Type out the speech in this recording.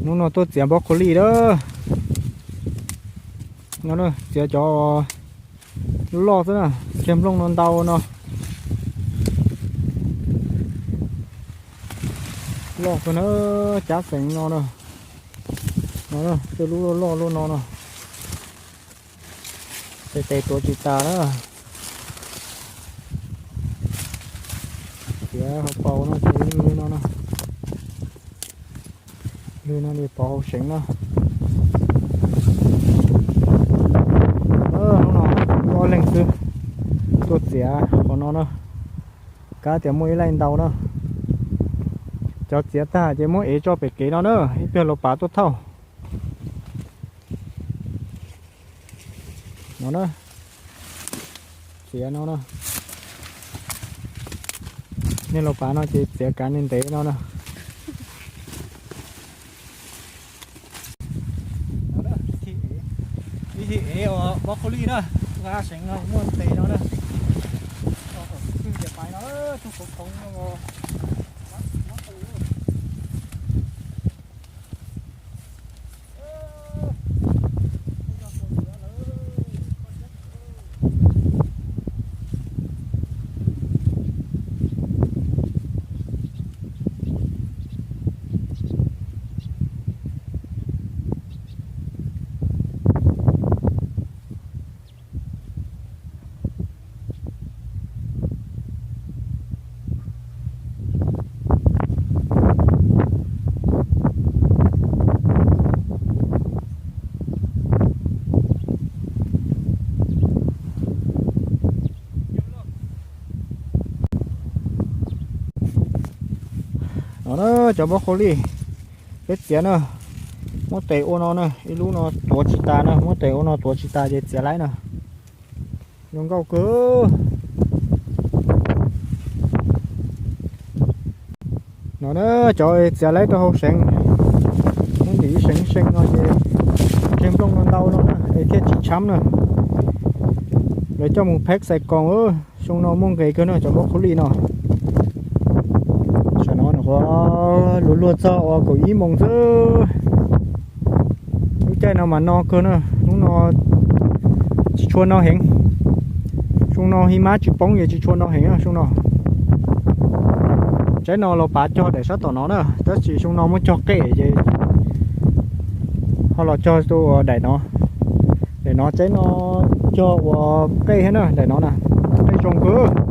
Hnub no tuaj txiav npov qhov lij lawm. No txiav cov loj xwb na, kiag nplooj no ntau no. Loj kawg na, cab xeev no na. No, tej lub loj loj luaj no no. Tej tes tuav tsis tas na. Txiav hauv paus no ces lwg no no. Lwg no li pov hauv seev na. Hnub no wb ob leeg xwb tuaj txiav qhov no na. Kav tias muaj ib leej ntau na. Cov txiav tag ces muab ev tso pem kev no na, ib pliag los pav tuaj thauj. No na, txiav no na. Nej los pav no ces txiav kav ntev ntev no na. Ib thim ev uas npov qhov lij na, nqa seev no muaj ntev no na. Tus pais no, tus khoov khoov no. No na, cov npov qhov lij peb txiav na, muab tes ua no na, ib lub no tuav tsis tas na, muab tes ua no tuav tsis tas ces txiav laib na. Zoo nkauj kawg. No na, cov txiav laib rau hauv seev, muab ntim ib seev seev no ces tseg nplooj no ntau no na es thiaj tsis tshab na. Lawv coj mus pheb xais koos, xyoo no muaj nqis kawg no cov npov qhov lij no. Tam no nyuam qhuav luag luag txog uas kaum ib moos xwb. Lub caij no mas no kawg na, hnub no tsis tshua no heev. Xyoo no hib mab tsis poob ces tsis tshua no heev xyoo no. Tsaib no los pav cog daim sab tom no na, tab sis xyoo no muab cog qej ces ho los cog rau daim no. Daim no tsaib no cog ua qej thiab na, daim no na, qej zoo kawg.